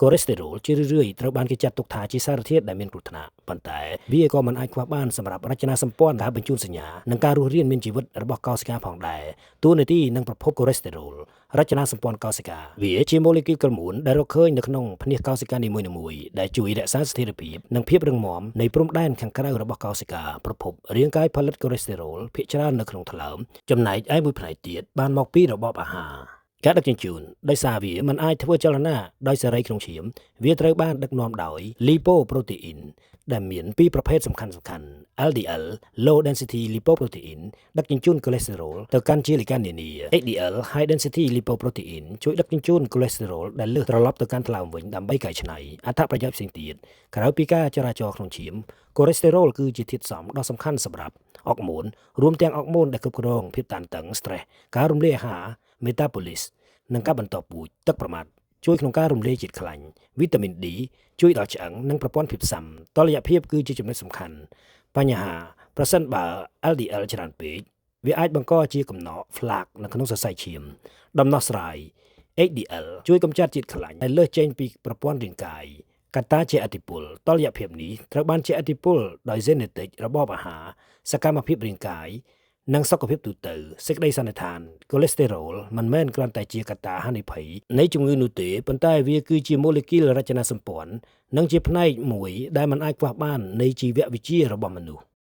កូលេស្តេរ៉ុលជារឿយៗត្រូវបានគេចាត់ទុកថាជាសារធាតុដែលមានគ្រោះថ្នាក់ប៉ុន្តែវាក៏មិនអាចខ្វះបានសម្រាប់រចនាសម្ព័ន្ធការបញ្ជូនសញ្ញានិងការរស់រានមានជីវិតរបស់កោសិកាផងដែរតួនាទីនិងប្រភពកូលេស្តេរ៉ុលរចនាសម្ព័ន្ធកោសិកាវាជាម៉ូលេគុលក្រមួនដែលរកឃើញនៅក្នុងភ្នាសកោសិកានីមួយៗដែលជួយរក្សាស្ថិរភាពនិងភាពរឹងមាំនៃព្រំដែនខាងក្រៅរបស់កោសិកាប្រភពរាងកាយផលិតកូលេស្តេរ៉ុលភាគច្រើននៅក្នុងថ្លើមចំណែកឯមួយផ្នែកទៀតបានមកពីរបបអាហារ ការដឹកជញ្ជូនដោយសារវាមិនអាចធ្វើចលនាដោយសេរីក្នុងឈាមវាត្រូវបានដឹកនាំដោយលីប៉ូប្រូតេអ៊ីនដែលមានពីរប្រភេទសំខាន់ៗ LDL Low Density Lipoprotein ដឹកជញ្ជូនកូលេស្តេរ៉ុលទៅកាន់ជាលិកានានា HDL High Density Lipoprotein ជួយដឹកជញ្ជូនកូលេស្តេរ៉ុលដែលលើសត្រឡប់ទៅកាន់ថ្លើមវិញដើម្បីកែច្នៃអត្ថប្រយោជន៍ផ្សេងទៀតក្រៅពីការចរាចរណ៍ក្នុងឈាមកូលេស្តេរ៉ុលគឺជាធាតុផ្សំដ៏សំខាន់សម្រាប់អុកម៉ូនរួមទាំងអុកម៉ូនដែលគ្រប់គ្រងភាពតានតឹង stress ការរំលាយអាហារ metabolism និងការបន្តពូជទឹកប្រមាត់ជួយក្នុងការរំលាយជាតិខ្លាញ់វីតាមីន D ជួយដល់ឆ្អឹងនិងប្រព័ន្ធភាពស៊ាំតុល្យភាពគឺជាចំណុចសំខាន់បញ្ហាប្រសិនបើ LDL ច្រើនពេកវាអាចបង្កជាកំណក plaque នៅក្នុងសរសៃឈាមដំណោះស្រាយ HDL ជួយកម្ចាត់ជាតិខ្លាញ់ដែលលើសចេញពីប្រព័ន្ធរាងកាយកត្តាជាឥទ្ធិពលតុល្យភាពនេះត្រូវបានជាឥទ្ធិពលដោយ genetic របបអាហារសកម្មភាពរាងកាយនិងសុខភាពទូទៅសេចក្តីសន្និដ្ឋានកូលេស្តេរ៉ុលមិនមែនគ្រាន់តែជាកត្តាហានិភ័យនៃជំងឺនោះទេប៉ុន្តែវាគឺជាម៉ូលេគុលរចនាសម្ព័ន្ធនិងជាផ្នែកមួយដែលមិនអាចខ្វះបាននៃជីវវិទ្យារបស់មនុស្ស។